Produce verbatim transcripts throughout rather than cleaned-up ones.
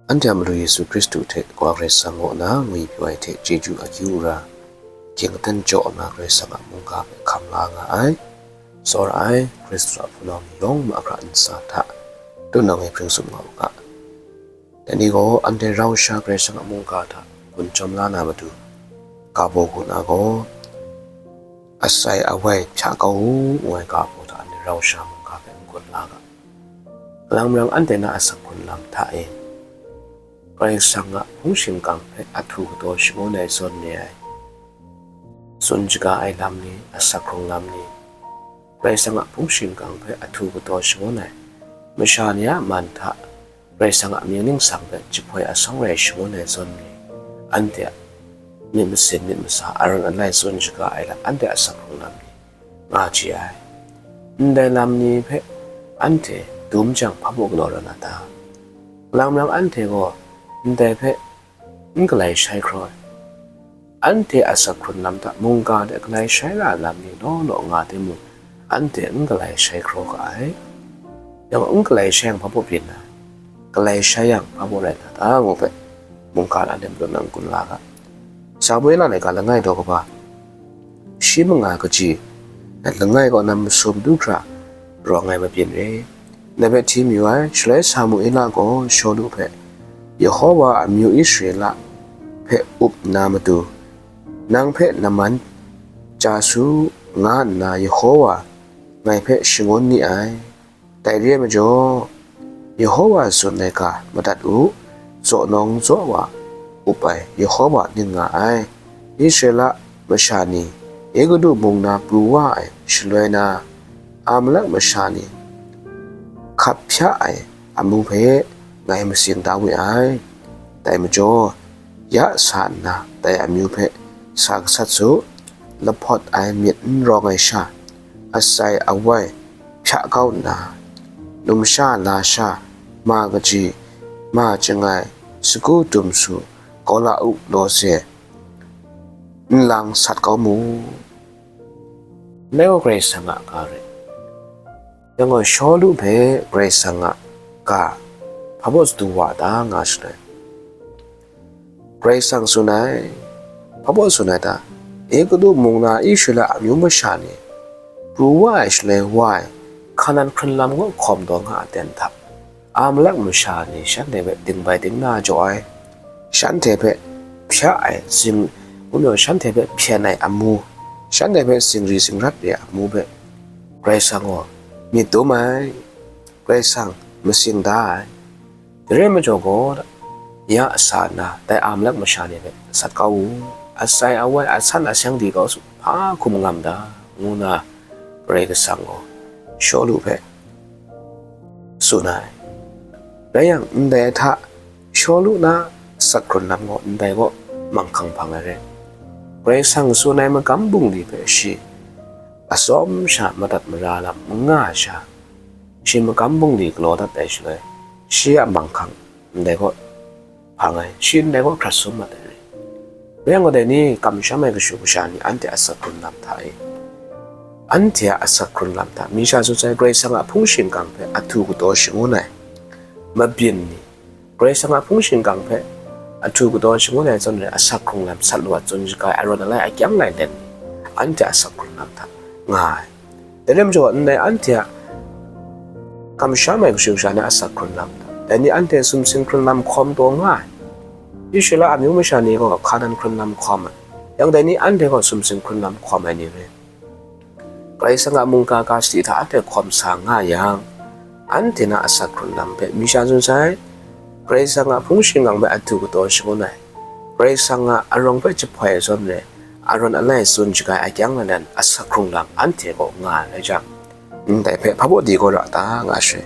Anhte a Madu Yesu Hkristu hte Kawa Karai Kasang kaw na ngwi pyaw ai hte chyeju akyu ra, hkying aten jaw na Karai Kasang a mungga hpe hkam la nga ai. Tsawra ai Hkristu a hpunau ni yawng mahkra ntsa hta, tunang e hpring tsup nga u ga. Dai ni gaw anhte rau sha Karai Kasang a mungga hta gun chyawm la na matu, ga baw gun na gaw, asai awai hpya kau u, ngu ai ga baw hta anhte rau sha mungga hpe n gun la ga. Kalang marang anhte na asak hkrun lam hta e, Karai Kasang a hpung shingkang hpe ahtu kataw shangun ai zawn re ai, tsun shaga ai lam ni, asak hkrung lam ni, Karai Kasang a hpung shingkang hpe ahtu kataw shangun ai, masha ni a man hta Karai Kasang a mying ningsang hpe jahpoi asawng rai shangun ai zawn ni, anhte a myit masin myit masa, aran alai tsun shaga ai lam, anhte a asak hkrung lam ni nga chye ai. Ndai lam ni hpe anhte dum jang hpa baw galaw ra na ta? Kalang marang anhte gaw ndai hpe n galai shai hkraw ai. Anhte a asak hkrun lam hta mungga de galai shai ra ai lam ni law law nga timung, anhte n galai shai hkraw ga ai. Yang gaw, n galai shai yang hpa baw byin ai? Galai shai yang hpa baw rai na ta, ngu hpe mungga na anhte majaw nang gun la ga. Samuela laika langai daw kaba shi manga kaji, langai kaw na masum du hkra rawng ai mabyin re. Dai hpe hti mayu ai. Shaloi Samuela gaw Shawlu hpe, Yehova a amyu Israela hpe up nna matu, nang hpe naman chya su, nga nna Yehova ngai hpe shangun ni ai. Dai re ai majaw, Yehova tsun ai ga madat u, zaw nawng zaw wa up ai Yehova ning nga ai. Israela masha ni Egutu mung na pru wa ai shaloi na, Amalek masha ni hkap hpya ai amu hpe ngai matsing da we ai. Dai majaw, ya sa nna dai amyu hpe sa gasat su, lahpawt ai myit n rawng ai sha, asai awai hpya kau nna, numsha lasha, ma kaji, ma chyangai, sagu dumsu, kawla u lawse, n lang sat kau mu. Ndai gaw Karai Kasang a ga rai. Yang gaw, Shawlu hpe Karai Kasang a ga hpa baw sadu wa ta nga shaloi, Karai Kasang tsun ai, hpa baw tsun ai ta? Egutu mung na Israela amyu masha ni pru wa ai shaloi wa ai Hkanan hkrun lam kaw hkawm taw nga ai aten hta, Amalek masha ni shanhte hpe dingbai dingna jaw ai, shanhte hpe hpya ai, sing, ngu maw, shanhte hpe hpyen ai amu, shanhte hpe singri singrat re ai amu hpe Karai Kasang gaw myit dum ai, Karai Kasang matsing da ai. Dai rai majaw gaw, ya sa nna dai Amalek masha ni hpe sat kau u, asai awai, asan aseng di kau su, hpa hkum ngam da, ngu nna Karai Kasang gaw Shawlu hpe tsun ai. Rai yang, ndai hta Shawlu na asak hkrun lam gaw ndai kaw manghkang hpang ai re. Karai Kasang tsun ai magam bungli hpe shi atsawm sha madat mara lam n nga ai sha, shi magam bungli galaw dat ai shaloi, shi a manghkang ndai kaw hpang ai, shi ndai kaw hkrat sum mat ai re. Rai yang gaw, dai ni kamsham ai kashu kasha ni anhte a asak hkrun lam hta e, anhte a asak hkrun lam hta, mi sha tsun sai, Karai Kasang a hpung shingkang hpe ahtu kataw shangun ai mabyin ni, Karai Kasang a hpung shingkang hpe ahtu kataw shangun ai zawn rai, asak hkrung lam sat lu ai tsun shaga ai, arawn alai akyang lai let ni, anhte a asak hkrun lam hta nga ai. Dai lam majaw, ndai anhte a kamsham ai kashu kasha ni a asak hkrun lam hta, dai ni anhte sumsing hkrun lam hkawm taw nga ai. Israela amyu masha ni gaw Hkanan hkrun lam hkawm ai, yang dai ni anhte gaw sumsing hkrun lam hkawm ai ni rai. Karai Kasang a mungga ga sadi hta anhte hkawm sa nga yang, anhte na asak hkrun lam hpe mi sha tsun sai, Karai Kasang a hpung shingkang hpe ahtu kataw shangun ai, Karai Kasang a arawng hpe jahpoi ai zawn rai, arawn alai tsun shaga ai akyang lalan asak hkrung lam anhte kaw nga ai rai jang, ndai hpe hpa baw di kau ra ta nga shaloi,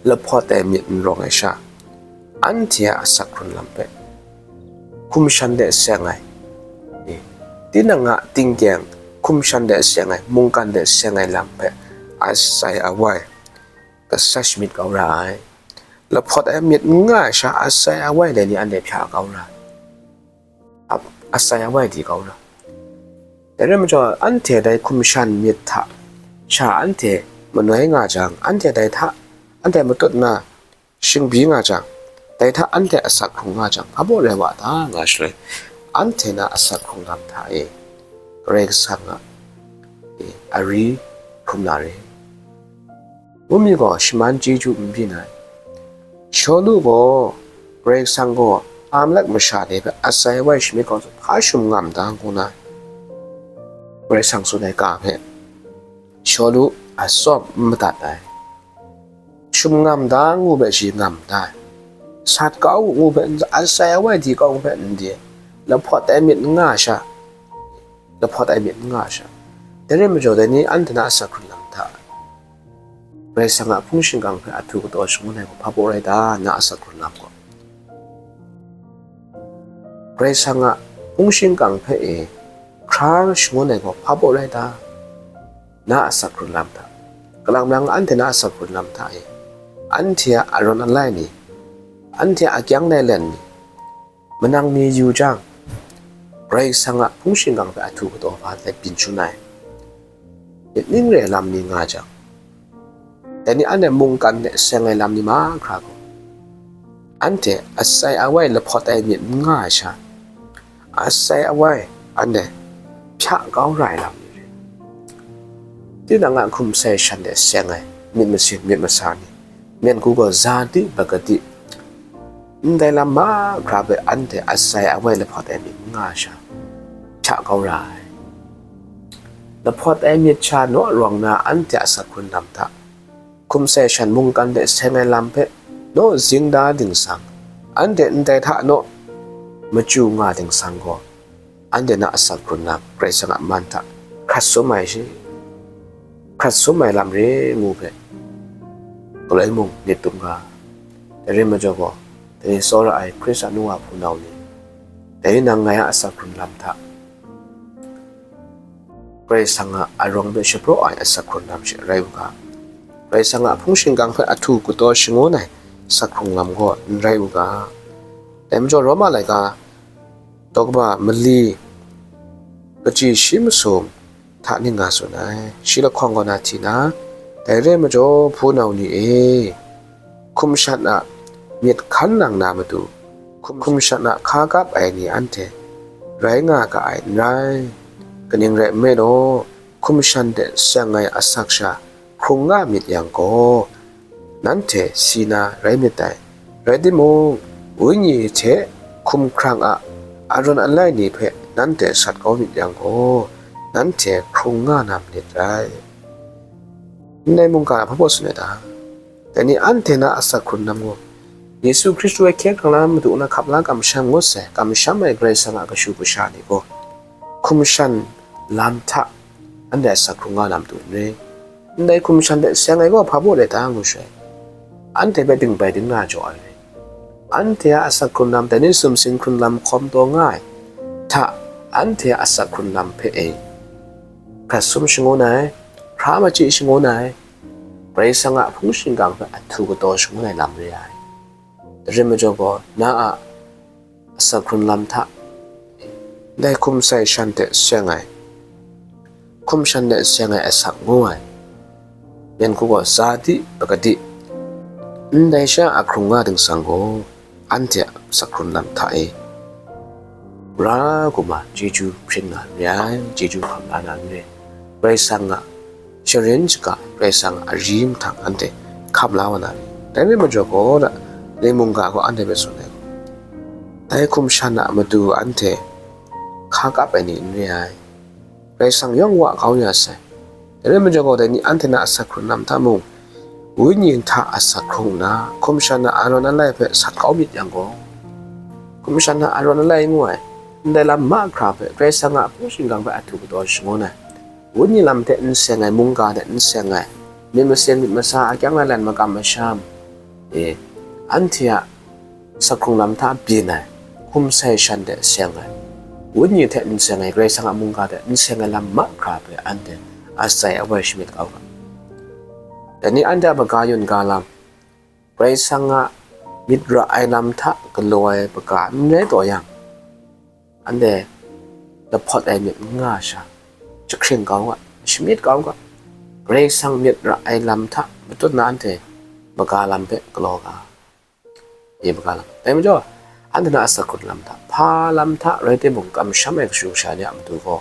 lahpawt ai myit n rawng ai sha, anhte a asak hkrun lam hpe hkum shan de seng ai, e, tinang a tingkyeng hkum shan de seng ai, mungkan de seng ai lam hpe asai awai gasat shamyit kau ra ai. Lahpawt ai myit n nga ai sha, asai awai dai ni anhte hpya kau ra ai. Ap, asai awai di kau ra ai. Dai rai majaw, anhte dai hkum shan myit hta sha anhte manoi nga jang, anhte dai hta anhte matut na shingbyi nga jang, Dai hta anhte asak hkrung nga jang, hpa baw rai wa ta nga shaloi, anhte na asak hkrung lam hta e Karai Kasang a, e, ari hkrum na re. Ngu mi gaw, shaman chyeju n byin ai. Shawlu gaw Karai Kasang gaw Amalek masha ni hpe asai awai shamyit kau hpa shum ngam da ngu na, Karai Kasang tsun ai ga hpe Shawlu a tsawm n madat ai. Shum ngam da ngu hpe shi ngam da ai. Sat kau ngu hpe n, asai awai di kau ngu hpe n di, lahpawt ai myit n nga sha, lahpawt ai myit n nga sha. Dai rai majaw, dai ni anhte na asak hkrun lam hta, Karai Kasang a hpung shingkang hpe ahtu kataw shangun ai gaw hpa baw rai ta, na asak hkrun lam gaw? Karai Kasang a hpung shingkang hpe e hkra shangun ai gaw hpa baw rai ta? Na asak hkrun lam hta, kalang marang anhte na asak hkrun lam hta e, anhte a arawn alai ni, anhte a akyang lailen ni, manang mi yu jang, Karai Kasang a hpung shingkang hpe ahtu kataw hpa let byin shangun ai. Myit ning re ai lam ni nga jang, dai ni anhte mungkan de seng ai lam ni mahkra gaw, anhte asai awai lahpawt ai myit n nga ai sha, asai awai anhte hpya kau ra ai lam ni re. Tinang a hkum sai shan de seng ai myit masin myit masa ni, myen ku gaw zadi bagadi, ndai lam mahkra hpe anhte asai awai lahpawt ai myit n nga sha, hpya kau ra ai. Lahpawt ai myit sha naw rawng na anhte asak hkrun lam hta, hkum sai shan mungkan de seng ai lam hpe naw zing da dingsang, anhte ndai hta naw machyu nga dingsang gaw, anhte na asak hkrun lam Karai Kasang a man hta hkrat sum ai shi, hkrat sum ai lam re ngu hpe galoi mung myit dum ga. Dai rai majaw gaw, dai ni tsawra ai Hkristan nu wa hpunau ni, dai nang ngai a asak hkrun lam hta, Karai Kasang a arawng hpe shapraw ai asak hkrun lam she rai u ga. Karai Kasang a hpung shingkang hpe ahtu kataw shangun ai asak hkrun lam gaw n rai u ga. Dai majaw, Roma laika daw kaba mali kaji shi masum hta ning nga tsun ai. Shi lahkawng kaw na hti na, dai rai majaw, hpunau ni e, hkum shan a myit hkan nang na matu, hkum, hkum shan a hka kap ai ni anhte rai nga ga ai n rai. Kaning rai nme law, hkum shan de seng ai asak sha hkrung nga myit yang gaw, nanhte si na rai myit dai. Rai timung, Wenyi hte hkumhkrang a arawn alai ni hpe nanhte sat kau myit yang gaw, nanhte hkrung nga na manit rai. Ndai mungga hpa baw tsun ai ta? Dai ni anhte na asak hkrun lam gaw, Yesu Hkristu e hkye hkrang la madu na hkap la kamsham ngut sai, kamsham ai Karai Kasang a kashu kasha ni gaw, hkum shan lam hta anhte asak hkrung nga na matu n rai. Ndai hkum shan de seng ai gaw hpa baw rai ta ngu shaloi, anhte hpe dingbai dingna jaw ai rai. Anhte a asak hkrun lam, dai ni sumsing hkrun lam hkawm taw nga ai hta, anhte a asak hkrun lam hpe e hkrat sum shangun ai, hkra machyi shangun ai, Karai Kasang a hpung shingkang hpe ahtu kataw shangun ai lam re ai. Dai rai majaw gaw, na a asak hkrun lam hta, ndai hkum sai shan hte seng ai, hkum shan hte seng ai asak ngu ai, myen hku gaw zadi bagadi, ndai sha a hkrung nga dingsang gaw, anhte a asak hkrun lam hta e ra, kuma chyeju hpring na n re ai, chyeju hkam la na n re ai. Karai Kasang a sharin shaga, Karai Kasang a ari mahtang anhte hkap la wa na ni? Dai rai majaw gaw, da, dai mungga gaw anhte hpe tsun ai gaw, dai hkum shan a matu anhte hka kap ai ni n re ai. Karai Kasang yawng wa kau ya sai. Dai rai majaw gaw, dai ni anhte na asak hkrun lam hta mung, Wenyi hta asak hkrung nna, hkum shan a arawn alai hpe sat kau myit yang gaw, hkum shan a arawn alai ngu ai ndai lam mahkra hpe Karai Kasang a hpung shingkang hpe ahtu kataw shangun ai, Wenyi lam hte n seng ai, mungga hte n seng ai, myit masin myit masa, akyang lailan, makam masham, e, anhte a asak hkrung lam hta byin ai, hkum sai shan hte seng ai, Wenyi hte n seng ai, Karai Kasang a mungga hte n seng ai lam mahkra hpe anhte asai awai shamyit kau ga. Dai ni anhte a maga yun ga lam, Karai Kasang a myit ra ai lam hta galaw ai maga n rai taw yang, anhte lahpawt ai myit n nga sha, jahkring kau ga, shamyit kau ga. Karai Kasang myit ra ai lam hta matut na anhte maga lam hpe galaw ga. e maga lam. Dai majaw, anhte na asak hkrun lam hta, hpa lam hta rai timung, kamsham ai kashu kasha ni a matu gaw,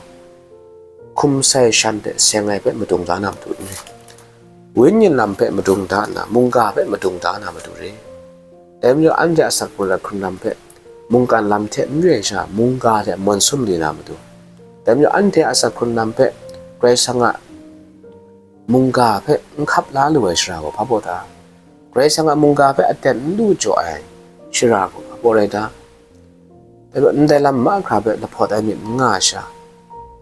hkum sai shan hte seng ai hpe madung da na matu n re. Wenyi lam hpe madung da nna, mungga hpe madung da na matu re. Dai majaw, anhte asak hkrun lam hpe mungkan lam hte n re ai sha, mungga hte mawn sum li na matu. Dai majaw, anhte asak hkrun lam hpe Karai Kasang a mungga hpe n hkap la lu ai shara gaw hpa baw ta? Karai Kasang a mungga hpe aten n lu jaw ai shara gaw hpa baw rai ta? Dai majaw, ndai lam mahkra hpe lahpawt ai myit n nga ai sha,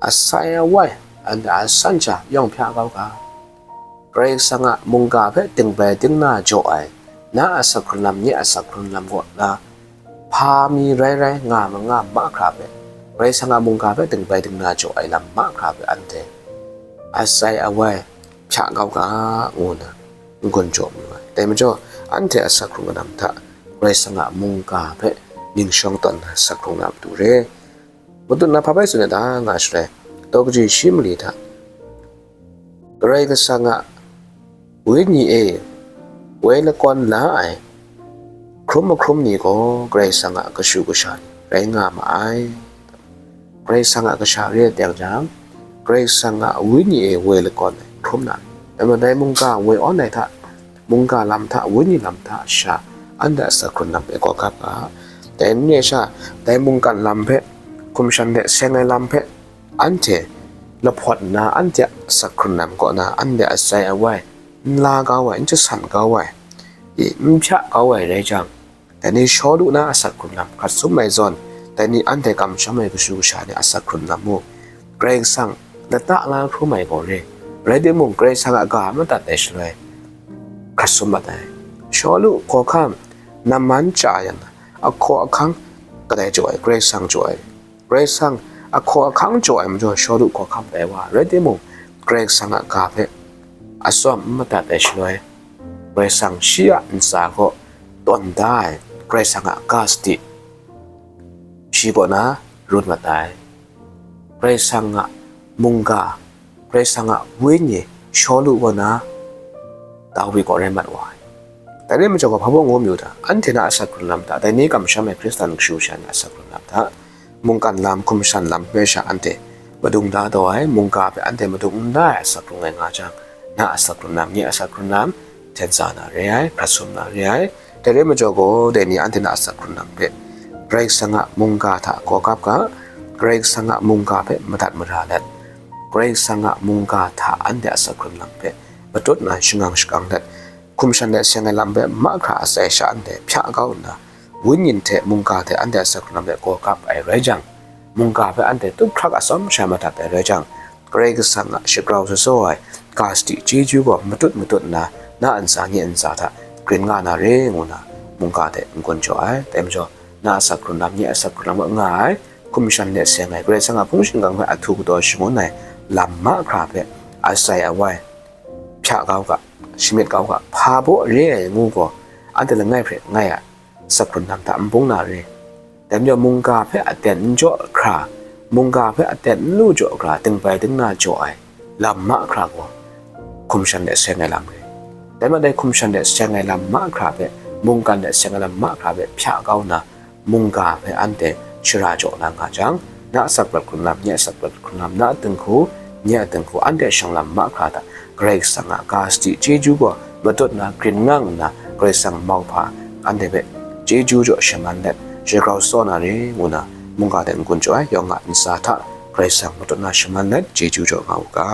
asai awai, anhte a san sha yawng hpya kau ga. Karai Kasang a mungga hpe dingbai dingna jaw ai, na asak hkrun lam, nye asak hkrun lam kaw na, hpa mi rai rai, nga ma nga mahkra hpe, Karai Kasang a mungga hpe dingbai dingna jaw ai lam mahkra hpe anhte asai awai hpya kau ga, ngu nna n-gun jaw mayu ai. Dai majaw, anhte asak hkrung lam hta Karai Kasang a mungga hpe ning shawng tawn na asak hkrung na matu re. Matut na hpa bai tsun ai ta nga shaloi, daw kaji shi mali hta, Karai Kasang a Wenyi e woi lakawn la ai hkrum mahkrum ni gaw Karai Kasang a kashu kasha ni rai nga ma ai. Karai Kasang a kasha re ai teng jang, Karai Kasang a Wenyi e woi lakawn ai hkrum na, dai majaw dai mungga woi awn ai hta, mungga lam hta, Wenyi lam hta sha, anhte asak hkrun lam e gaw gap ga. Dai n re ai sha, dai mungkan lam hpe, hkum shan de seng ai lam hpe, anhte lahpawt nna, anhte a asak hkrun lam kaw na, anhte asai awai n la kau ai, n jasan kau ai, i n hpya kau ai rai jang, dai ni Shawlu na asak hkrun lam hkrat sum ai zawn, dai ni anhte kamsham ai kashu kasha ni asak hkrun lam mung, Karai Kasang lata la hkrum ai gaw re. Rai timung, Karai Kasang a ga madat ai shaloi hkrat sum mat ai. Shawlu hkawhkam Naman chya yang, ahkaw ahkang kadai jaw ai, Karai Kasang jaw ai. Karai Kasang ahkaw ahkang jaw ai majaw, Shawlu hkawhkam tai wa, rai timung, Karai Kasang a ga hpe atsawm n madat ai shaloi, Karai Kasang shi a ntsa kaw tawn da ai Karai Kasang a ga sadi shi kaw na run mat ai. Karai Kasang a mungga, Karai Kasang a Wenyi, Shawlu kaw na Dawi kaw rai mat wa ai. Dai rai majaw gaw, hpa baw ngu mayu ta? Anhte na asak hkrun lam hta, dai ni kamsham ai Hkristan kashu kasha ni asak hkrun lam hta, mungkan lam, hkum shan lam hpe sha anhte madung da taw ai, mungga hpe anhte madung n da ai asak hkrung rai nga jang, na asak hkrun lam, nye asak hkrun lam, hten tsa na re ai, hkrat sum na re ai. Dai rai majaw gaw, dai ni anhte na asak hkrun lam hpe Karai Kasang a mungga hta gaw gap ga, Karai Kasang a mungga hpe madat mara let, Karai Kasang a mungga hta anhte asak hkrun lam hpe matut na shangang shakang let, hkum shan de seng ai lam hpe mahkra asai sha anhte hpya kau nna, Wenyi hte mungga hte anhte asak hkrun lam hpe gaw gap ai rai jang, mungga hpe anhte tup hkrak atsawm sha madat ai rai jang, Karai Kasang a shagrau shasaw ai ga sadi chyeju gaw matut matut nna, na ntsa nye ntsa hta grin nga na re, ngu nna mungga hte n-gun jaw ai. Dai majaw, na asak hkrun lam, nye asak hkrun lam kaw nga ai, hkum shan de seng ai, Karai Kasang a hpung shingkang hpe ahtu kataw shangun ai lam mahkra hpe asai awai hpya kau ga, shamyit kau ga, hpa baw re ai ngu gaw, anhte langai hpe ngai a asak hkrun lam hta n bung na re. Dai majaw, mungga hpe aten n jaw hkra, mungga hpe aten n lu jaw hkra, dingbai dingna jaw ai lam mahkra gaw, hkum shan de seng ai lam re. Dai majaw, dai hkum shan de seng ai lam mahkra hpe, mungkan de seng ai lam mahkra hpe hpya kau nna, mungga hpe anhte shara jaw na nga jang, na asak hkrun lam, nye asak hkrun lam, na dinghku, nye a dinghku, anhte shang lam mahkra hta Karai Kasang a ga sadi chyeju gaw matut na grin nga nna, Karai Kasang mauhpa anhte hpe chyeju jaw shaman let, shagrau shasaw na re, ngu nna mungga hte n-gun jaw ai, yawng a ntsa hta Karai Kasang matut na shaman let chyeju jaw nga u ga.